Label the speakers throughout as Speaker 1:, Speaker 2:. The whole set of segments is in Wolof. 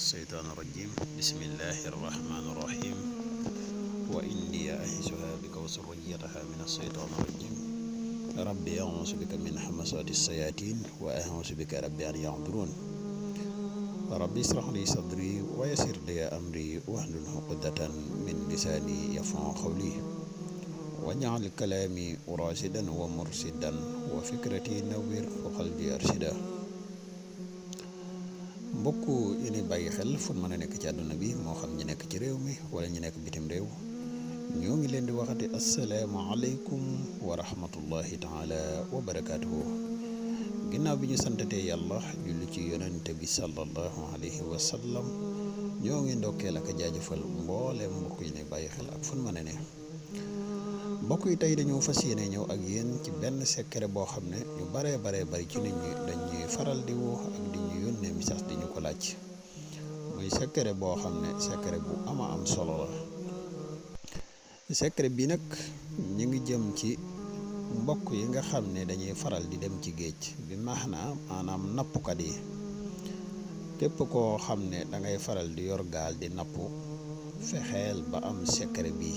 Speaker 1: الشيطان الرجيم بسم الله الرحمن الرحيم وإني أعيذها بك وذريتها من الشيطان الرجيم ربي أعوذ بك من همزات الشياطين وأعوذ بك ربي أن يحضرون ربي اشرح لي صدري ويسر لي أمري واحلل عقدة من لساني يفقهوا قولي واجعل كلامي راشدا ومرشدا وفكرتي نوّر وقلبي أرشدا. mbokk yi ni bàyyi xel fu mën a nekk ci àdduna bi moo xam ñi nekk ci réew mi wala ñi nekk bitim réew ñoo ngi leen di waxati assalaamu aleykum wa rahmatullahi taala wa barakaatuhu. ginnaaw bi ñu santatee yàlla julli ci yonente bi sallallahu alayhi wa sallam ñoo ngi ndokkeel ak jaajëfal mbooleem mbokk yi ni bàyyi xel ak fu mën a ne. mbokk yi tey dañoo fas yéene ñëw ak yéen ci benn secret boo xam ne ñu baree bari ci nit ñi dañuy faral di woo ak di ñu yónnee message di ñu ko laaj muy secret boo xam ne secret bu ama am solo la. secret bi nag ñu ngi jëm ci mbokk yi nga xam ne dañuy faral di dem ci géej bi maanaam nappkat yi. képp koo xam ne da ngay faral di yor gaal di napp fexeel ba am secret bi.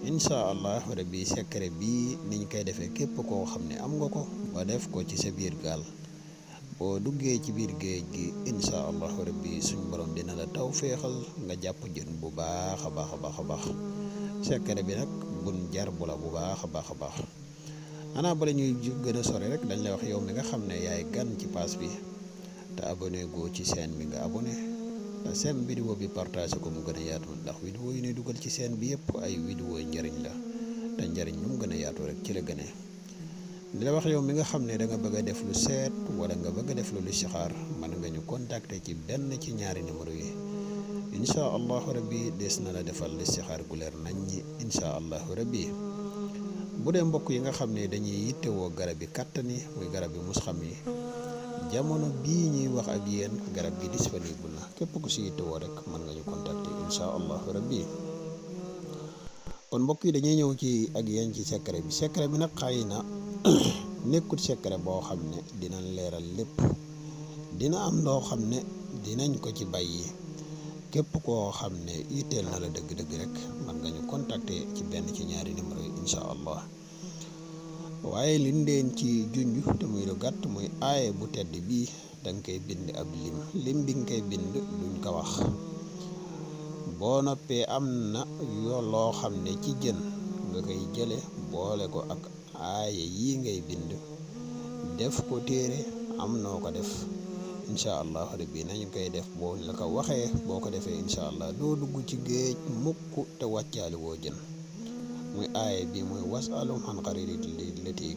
Speaker 1: incha allah rabbi secret bii niñ koy defee képp koo xam ne am nga ko ba def ko ci sa biir gaal boo duggee ci biir géej gi incha allah rabbi suñ borom dina la taw féexal nga jàpp jën bu baax a baax. secret bi nag bun jar bu la bu baax a baax. ana bala ñuy gën a sori rek dañ lay wax yow mi nga xam ne yaay gan ci pass bi te abonné goo ci chaîne bi nga abonné. seen vidéo bi partagé ko mu gën a yaatu ndax vidéo yi ñuy dugal ci seen bi yëpp ay vidéo njëriñ la te njëriñ ñu mu gën a yaatu rek ci la gënee. di la wax yow mi nga xam ne da nga bëgg a def lu seet wala nga bëgg a def lu listixaar mën nga ñu contacter ci benn ci ñaari numéro yi incha allahu rabbi des na la defal listixaar gu leer nañ ñi incha allahu rabbi. bu dee mbokk yi nga xam ne dañuy yittewoo garab yi kàttan yi muy garab yi mus xam yi jamono bii ñuy wax ak yéen garab gi disponible na képp ku si yittewoo rek mën nga ñu contacter incha allahu rabbi. kon mbokk yi dañuy ñëw ci ak yéen ci secret bi. secret bi nag xëy na nekkut secret boo xam ne dinañ leeral lépp dina am loo xam ne dinañ ko ci bàyyi. képp koo xam ne yitteel na la dëgg-dëgg rek mën nga ñu contacter ci benn ci ñaari numéro yi incha allah. waaye liñ leen ci junj te muy lu gàtt muy aaye bu tedd bii danga koy bind ab lim bi nga koy bind duñ ko wax. boo noppee am na loo xam ne ci jën nga koy jële boole ko ak aaye yi ngay bind def ko téere am noo ko def incha allah rabbi nañu koy def boo la ko waxee boo ko defee incha allah doo dugg ci géej mukk te wàccaali woo jën. muy aaye bi muy wasalum xan xaririti lati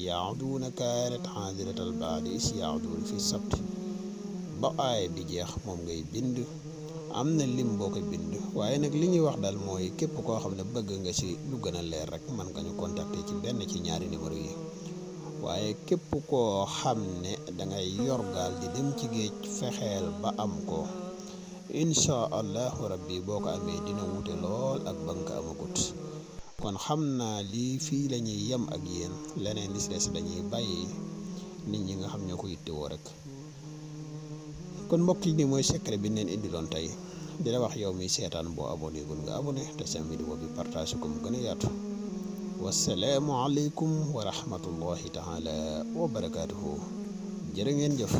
Speaker 1: yaaduuna kaanat xaadiratal baadi is yaaduuna fi sabti ba aaye bi jeex moom ngay bind. am na lim boo ko bind waaye nag li ñuy wax daal mooy képp koo xam ne bëgg nga ci lu gën a leer rek mën nga ñu contacter ci benn ci ñaari numéro yi. waaye képp koo xam ne dangay yor gaal di dem ci géej fexeel ba am ko incha allahu rabbi boo ko amee dina wute lool ak ba nga ko amagut. kon xam naa lii fii la ñuy yem ak yéen leneen li si des dañuy bàyyi nit ñi nga xam ñoo ko yittewoo rek. kon mbokk yi nii mooy secret bi neen indiloon tey di la wax yow mi seetaan boo abonné gul nga abonné te seen vidéo bi partage ko mu gën a yaatu. wassalaamu aleykum wa rahmatullahi taala wa barakaatuhu. jërë ngeen jëf.